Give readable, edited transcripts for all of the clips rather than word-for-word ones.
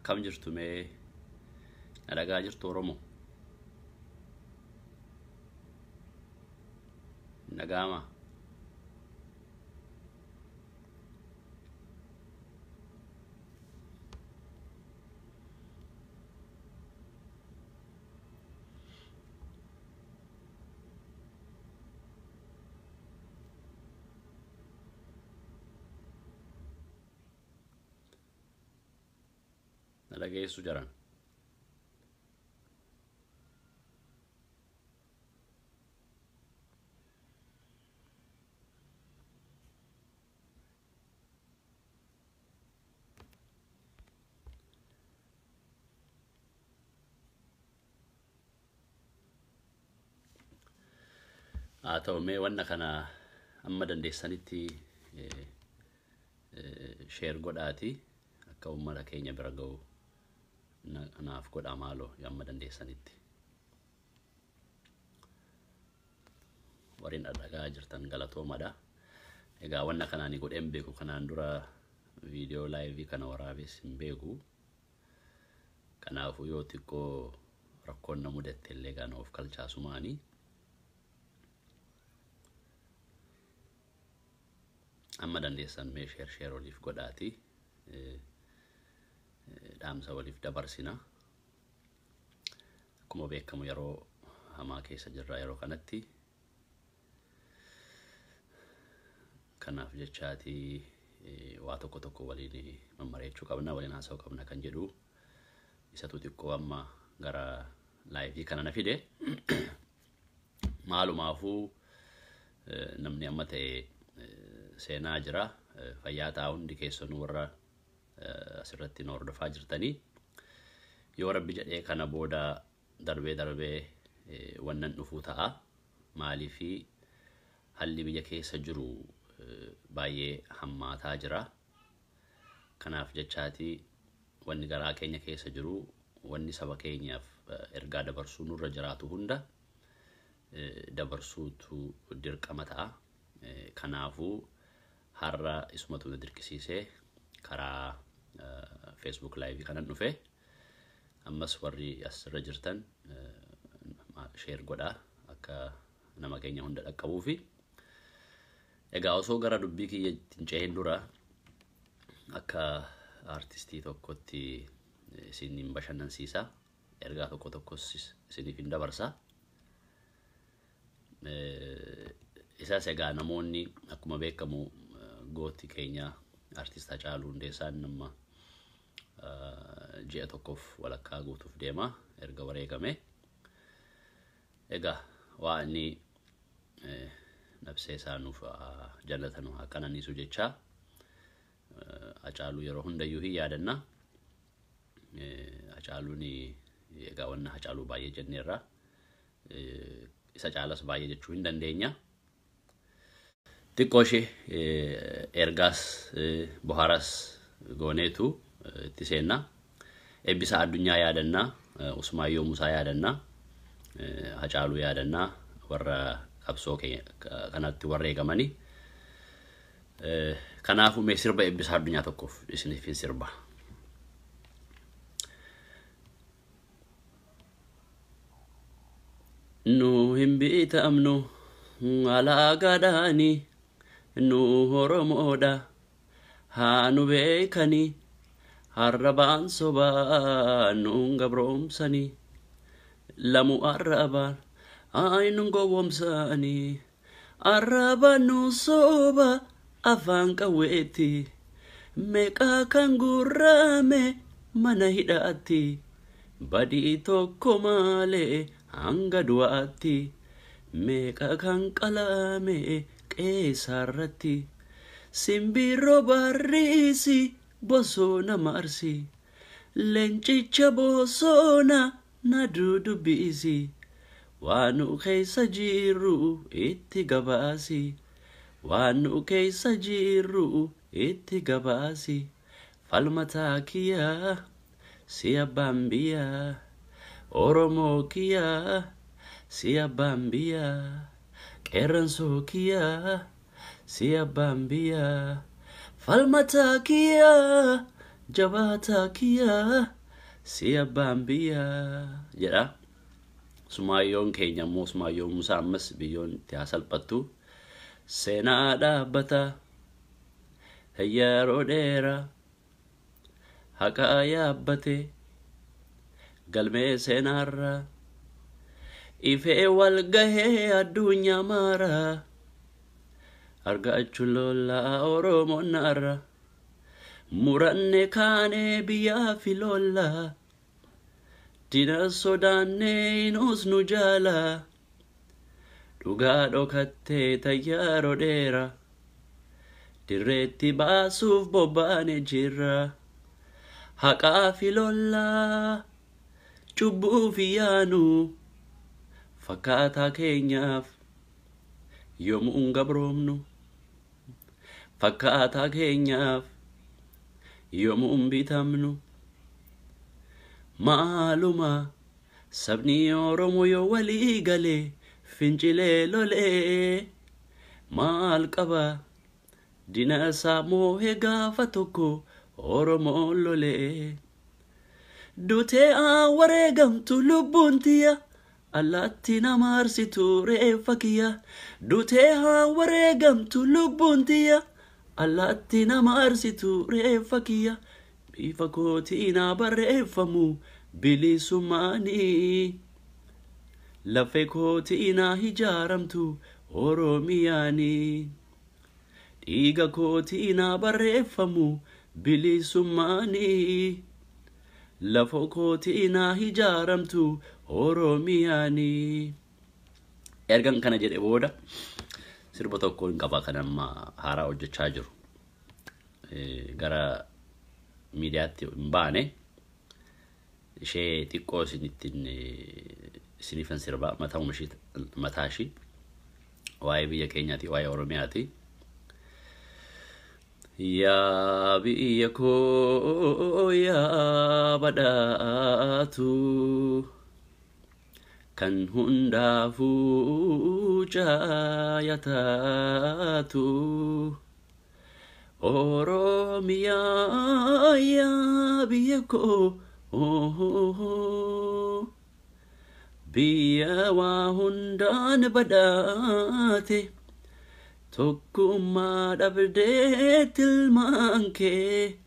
Akkam jirtu mee na dhagaa jirtu Oromoo? Nagaama? Na dhageessu jaran? Haa ta'u mee wanna kana amma dandeessanitti share godhaati akka uummata keenya bira ga'u naaf godhaa maaloo amma dandeessanitti. Warreen dhadhagaa jirtan galatoomadha. Egaa wanna kana ani godheen beeku kanaan dura viidiyoo laayivii kana waraabes hin beeku. Kanaafuu yoo xiqqoo rakkoon na mudatte illee gaana of kalchaasumaani. Amma dandeessan mee sheer sheer waliif godhaati. Dhaamsa waliif dabarsina. Akkuma beekamu yeroo hamaa keessa jirra yeroo kanatti. Kanaaf jechaati waa tokko tokko waliin mammareechuu qabna, waliin haasa'uu qabna kan jedhu isatu xiqqoo amma gara laayivii kana na fide. Maalumaafuu namni amma ta'e seenaa jira. Fayyaa ta'aa hundi keessanuu warra asirratti nu hordofaa jirtanii. Yoo rabbi jedhee kana booda darbee darbee wannan dhufuu ta'a. Maaliifi halli biyya keessa jiru baay'ee hammaataa jira. Kanaaf jechaati wanni garaa keenya keessa jiru wanni saba keenyaaf ergaa dabarsuu nurra jiraatu hunda dabarsuutu dirqama ta'a. Kanaafuu har'a isumatu na dirqisiisee karaa Facebook live kanan dhufe. Ammas warri asirra jirtan share godhaa akka nama keenya hunda dhaqqabuufi. Egaa osoo gara dubbii kiyya hin cehin dura akka artistii tokkotti isin hin bashannansiisa. Ergaa tokko tokkos isiniif hin dabarsa. Isas egaa namoonni akkuma beekamu gooti keenya artist Hacaaluu Hundeessaan nama ji'a tokkoof walakkaa guutuuf deema erga wareegame. Egaa waa inni nafsee isaa nuuf jannata nu haa qananiisu jecha Hacaaluu yeroo hundayyuu hin yaadanna. Hacaaluun egaa wanna Hacaaluu baay'ee jenneerra. Isa caalas baay'ee jechuu hin dandeenya. Xiqqoo ishee ergaas bohaaras gooneetu itti seenna. Eebbisaa Addunyaa yaadannaa, Usmaayyoo Musaa yaadannaa, Hacaaluu yaadannaa, warra qabsoo kanatti warra eegamanii. Kanaafuu mee sirba Eebbisaa Addunyaa tokkoof isiniif hin sirba. Nu hin bitamnu alaagaadhaani, nu Oromoodha haa nu beekani, arrabaan sobaa nuun gabroomsani, lamu arrabaan ay nun gowwoomsani, arrabaan nu soba afaan qawweetti, meeqaa kan gurraame mana hidhaatti, badii tokko malee hanga du'aatti, meeqa kan qalame qeessaarratti, simbirroo barriisi bosona marsi, leencicha bosona na dudubbisi, waan nu keessa jirru itti gabaasi, waan nu keessa jirru itti gabaasi, falmataa kiyyaa si abbaan biyyaa, Oromoo kiyyaa si abbaan biyyaa, qeerransoo kiyyaa si abbaan biyyaa, falmataa kiyyaa Jabaataa kiyya si abbaan biyya jedha. Sumaayyoon keenya immoo Sumaayyoo Musaa ammas biyyoon itti haa salphattu. Seenaa dhaabbata yeroo dheeraa haqa yaabbate galmee seenaarra ifee wal gahee addunyaa maara argachuun lollaa Oromoon naarra muranne kaanee biyyaa fi lollaa dina sodaannee inus nu jaala dhugaa dhokattee tayyaaroo dheeraa dirreetti baasuuf bobbaane jirra. Haqaa fi lollaa cubbuu fi yaanu fakkaataa keenyaaf yoomuu gabroomnu, fakkaataa keenyaaf yoomuu bitamnu. Maaluma sabni Oromoo yoo walii galee fincilee lolee maal qaba dina isaa moohee gaafa tokko Oromoon lolee. Dutee aan wareegamtu lubbuun tiyya allaatti nama arsitu reeffa kiyya. Dutee haan wareegamtu lubbuun tiyya allaatti nama arsitu reeffa kiyya. Bifa kootiin haa barreeffamu bilisummaanii. Lafee kootiin haa ijaaramtu Oromiyaanii. Dhiiga kootiin haa barreeffamu bilisummaanii. Lafa kootiin haa ijaaramtu Oromiyaanii. Ergan kana jedhe booda sirba tokko hin qaba kan amma haaraa hojjechaa jiru. Gara miidiyaatti hin baane ishee xiqqoo isinittiin isiniifan sirbaa mataa ishii waa'ee biyya keenyaati, waa'ee Oromiyaati. Yaa biyya koo yaa badhaatu kan hundaafuu caaya taatu Oromiyaa yaa biyya koo biyya waa hundaan badhaate tokkummaa dhabdee tilmaan kee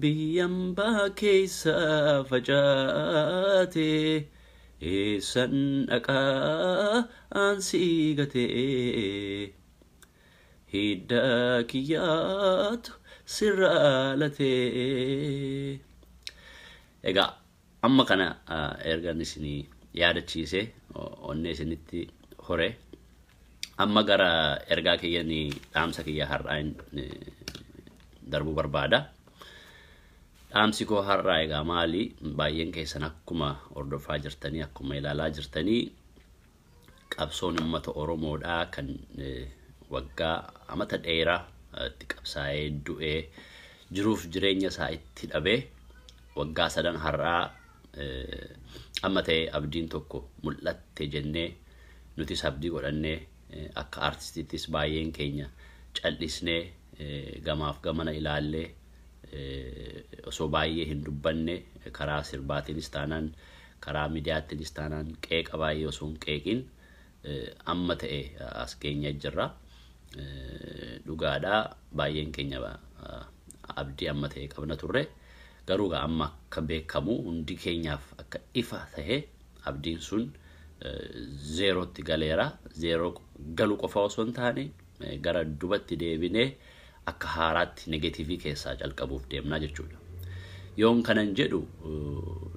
biyyan baa keessa facaate eessan dhaqaa aansii gatee hidda kiyyaatu sirraa latee. Egaa amma kana ergan isinii yaadachiise onnee isinitti hore amma gara ergaa kiyyanii dhaamsa kiyya har'aa darbuu barbaada. Dhaamsi koo har'aa egaa maali? Baay'een keessan akkuma hordofaa jirtanii akkuma ilaalaa jirtanii qabsoon uummata Oromoodhaa kan waggaa amata dheeraa itti qabsaa'ee du'ee jiruuf jireenya isaa itti dhabee waggaa sadan har'aa amma ta'e abdiin tokko mul'atte jennee nutis abdii godhannee akka aartistiittis baay'een keenya cal'isnee gamaaf gamana ilaallee osoo baay'ee hin dubbanne karaa sirbaatiinis taanaan karaa miidiyaattiinis taanaan qeeqa baay'ee osoo hin qeeqin amma ta'e as keenya jirra. Dhugaadhaa baay'een keenya abdii amma ta'e qabna turre. Garuu amma akka beekamu hundi keenyaaf akka ifa ta'e abdiin sun zeerootti galeera. Zeeroo galuu qofa osoo hin taane gara dubatti deebinee akka haaraatti negeetiivii keessaa calqabuuf deemnaa jechuudha. Yoon kanan jedhu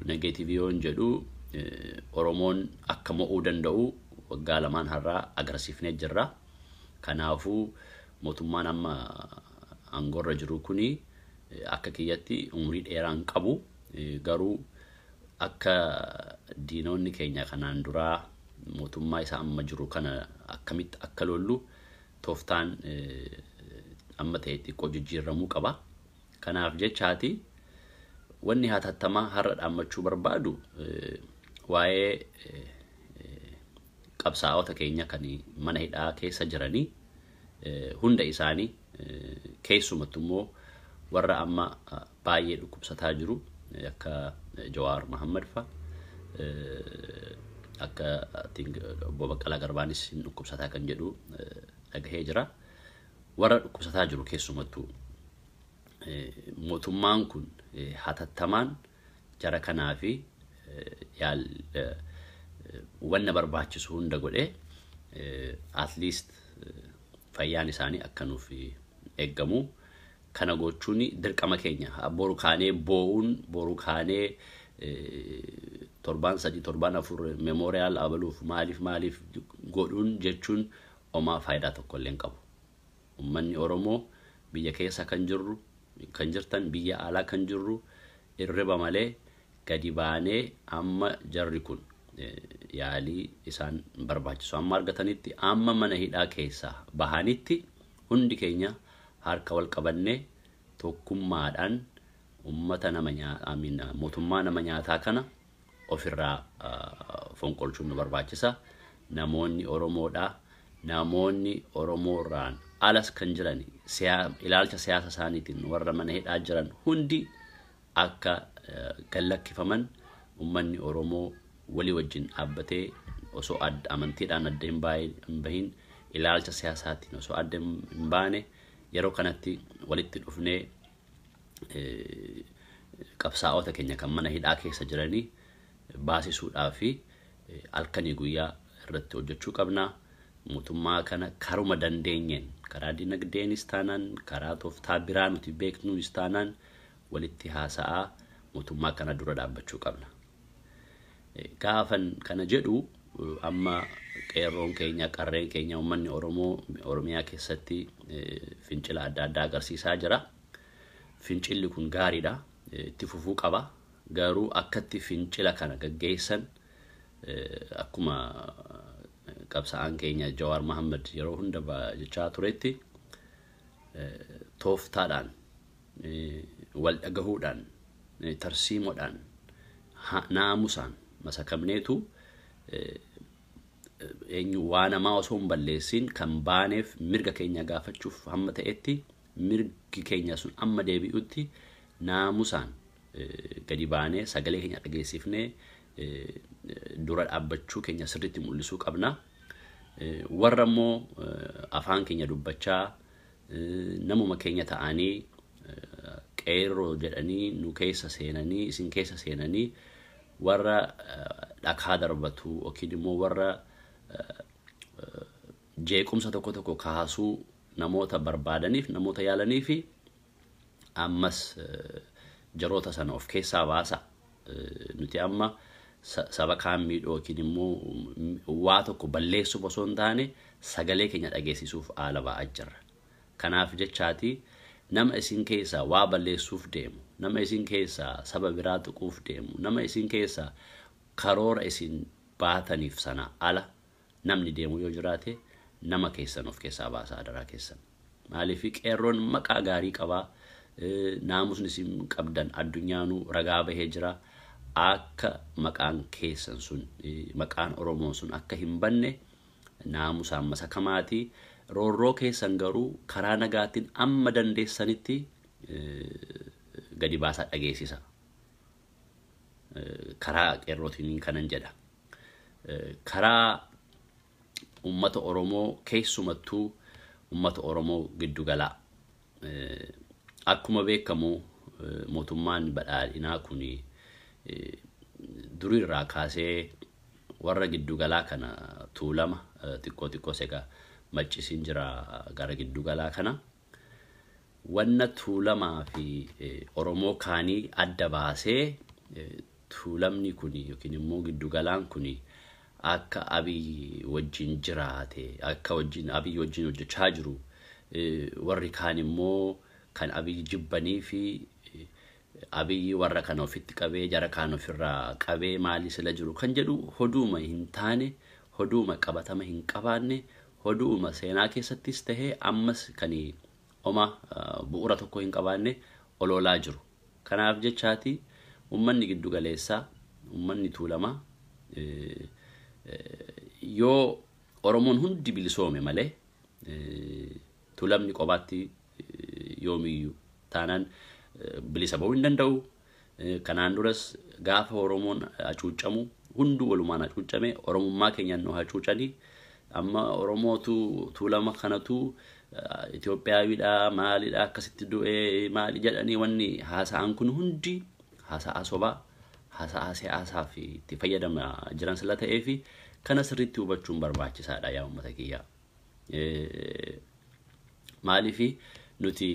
negeetiivii yoon jedhu Oromoon akka mo'uu danda'u waggaa lamaan har'aa agarsiifnee jirra. Kanaafuu mootummaan amma aangoorra jiru kuni akka kiyyatti umurii dheeraa hin qabu. Garuu akka diinonni keenya kanaan duraa mootummaa isa amma jiru kana akkamitti akka lollu tooftaan amma ta'e xiqqoo jijjiiramuu qaba. Kanaaf jechaati wanni hatattamaa har'a dhaammachuu barbaadu waa'ee qabsaa'ota keenya kan mana hidhaa keessa jiranii hunda isaanii keessumattu immoo Warra amma baay'ee dhukkubsataa jiru akka Jawaar Mohammad fa'a, akka obbo Baqqalaa Garbaanis hin dhukkubsataa kan jedhu dhagahee jira. Warra dhukkubsataa jiru keessumattuu mootummaan kun hatattamaan jara kanaa fi wanna barbaachisu hunda godhee at least fayyaan isaanii akka nuuf eeggamu kana gochuun dirqama keenya. Boru kaanee boo'uun, boru kaanee torbaan 3, torbaan 4 memorial abaluuf maaliif maaliif godhuun jechuun homaa faayidaa tokko illee hin qabu. Uummanni Oromoo biyya keessa kan jirru, kan jirtan, biyya alaa kan jirru, irriba malee gadi baanee amma jarri kun yaalii isaan barbaachisu amma argatanitti, amma mana hidhaa keessaa bahanitti, hundi keenya harka wal qabannee tokkummaadhaan ummata nama nyaataa, mootummaa nama nyaataa kana ofirraa fonqolchuun nu barbaachisa. Namoonni Oromoodhaa, namoonni Oromoorraan alas kan jiran, ilaalcha siyaasa isaaniitiin warra mana hidhaa jiran hundi akka gallakkifaman, uummanni Oromoo walii wajjin dhaabbatee, osoo adda amantiidhaan adda hin bahin, ilaalcha siyaasaatiin osoo adda hin baane, yeroo kanatti walitti dhufnee qabsaa'ota keenya kan mana hidhaa keessa jiranii baasisuudhaa fi halkanii guyyaa irratti hojjechuu qabna. Mootummaa kana karuma dandeenyeen, karaa dinagdeenis taanaan, karaa tooftaa biraa nuti beeknuunis taanaan, walitti haasa'aa mootummaa kana dura dhaabbachuu qabna. Gaafan kana jedhu, amma qeerroon keenya, qarreen keenya, uummanni Oromoo Oromiyaa keessatti fincila adda addaa agarsiisaa jira. Fincilli kun gaariidha, itti fufuu qaba. Garuu akkatti fincila kana gaggeessan, akkuma qabsaa'aan keenya Jawaar Mohammad yeroo hunda jechaa turetti, tooftaadhaan, wal dhagahuudhaan, tarsiimoodhaan, naamusaan masakamneetu eenyu waa namaa osoo hin balleessin, kan baaneef mirga keenya gaafachuuf hamma ta'etti, mirgi keenya sun amma deebi'utti, naamusaan gadi baanee sagalee keenya dhageessifnee dura dhaabbachuu keenya sirriitti mul'isuu qabna. Warra immoo afaan keenya dubbachaa namuma keenya ta'anii qeerroo jedhanii nu keessa seenanii, isin keessa seenanii, warra dhakaa darbatu yookiin immoo warra jeequmsa tokko tokko kaasuu namoota barbaadaniif, namoota yaalanii fi ammas jaroota sana of keessaa baasa. Nuti amma saba kaan miidhuu yookiin immoo waa tokko balleessuuf osoo hin taane, sagalee keenya dhageessisuuf haala ba'aa jirra. Kanaaf jechaati, nama isin keessaa waa balleessuuf deemu, nama isin keessaa saba biraa tuquuf deemu, nama isin keessaa karoora isin baataniif sana ala namni deemu yoo jiraate, nama keessan of keessaa baasaa, adaraa keessan. Maaliif, qeerroon maqaa gaarii qabaa, naamusni isin qabdan addunyaanuu ragaa bahee jira. Akka maqaan keessan sun, maqaan Oromoon sun akka hin banne naamusaan masakamaati. Roorroo keessan garuu karaa nagaatiin amma dandeessanitti gadi baasaa dhageessisa. Karaa qeerrootiin kanan jedha. Karaa uummata Oromoo, keessumattuu uummata Oromoo giddugalaa. Akkuma beekamu, mootummaan badhaadhinaa kun durirraa kaasee warra giddugalaa kana, Tuulama xiqqoo xiqqoo egaa maccisiin jira gara giddugalaa kana. Wanna Tuulamaa fi Oromoo kaanii adda baasee, Tuulamni kun yookiin immoo giddugalaan kun akka Abiy wajjin jiraate, akka wajjin Abiy wajjin hojjechaa jiru, warri kaan immoo kan Abiy jibbanii fi Abiy warra kana ofitti qabee jara kaan ofirraa qabee maali sila jiru kan jedhu, hoduuma hin taane, hoduuma qabatama hin qabaanne, hoduuma seenaa keessattis tahee ammas kan oma bu'uura tokko hin qabaanne oloolaa jiru. Kanaaf jechaati, uummanni giddu galeessaa, uummanni Tuulamaa, yoo Oromoon hundi bilisoome malee Tuulamni qobaatti yoomiyyuu Taanaan bilisa ba'uu hin danda'u. Kanaan duras gaafa Oromoon hacuucamu hunduu walumaan hacuucame, Oromummaa keenyaan nu hacuucanii. Amma Oromootu Tuulama kanatu Itoophiyaawiidha, maalidha, akkasitti du'ee maali jedhanii wanni haasa'an kun hundi haasa'aa sobaa, haasa'aa siyaasaa fi itti fayyadamaa jiran sila ta'ee fi kana sirriitti hubachuun barbaachisaadha, yaa uummata kiyyaa. Maaliifi nuti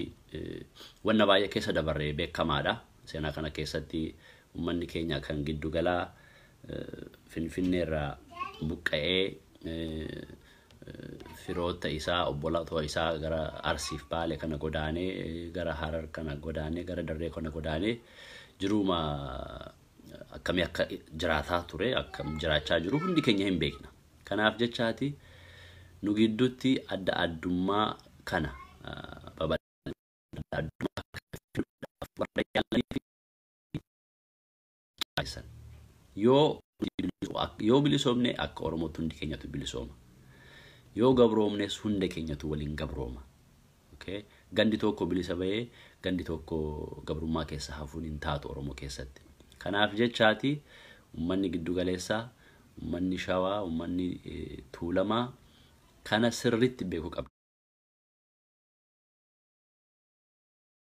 wanna baay'ee keessa dabarree beekamaadha. Seenaa kana keessatti uummanni keenya kan giddugalaa Finfinneerraa buqqa'ee firoota isaa, obboloota isaa gara Arsiif Baale kana godaanee, gara Harar kana godaanee, gara Darree kana godaanee jiruuma akkamii akka jiraataa ture, akkam jiraachaa jiru hundi keenya hin beekna. Kanaaf jechaati nu gidduutti adda addummaa kana babal'adda warra yaalanii fi yoo bilisoomne akka Oromootti hundi keenyatu bilisooma. Yoo gabroomnes hunda keenyatu waliin gabrooma. Okay? Gandi tokko bilisa bahee gandi tokko gabrummaa keessa hafuun hin taatu Oromoo keessatti. Kanaaf jechaati uummanni giddu galeessaa, uummanni Shawaa, uummanni Tuulamaa kana sirriitti beekuu qabda.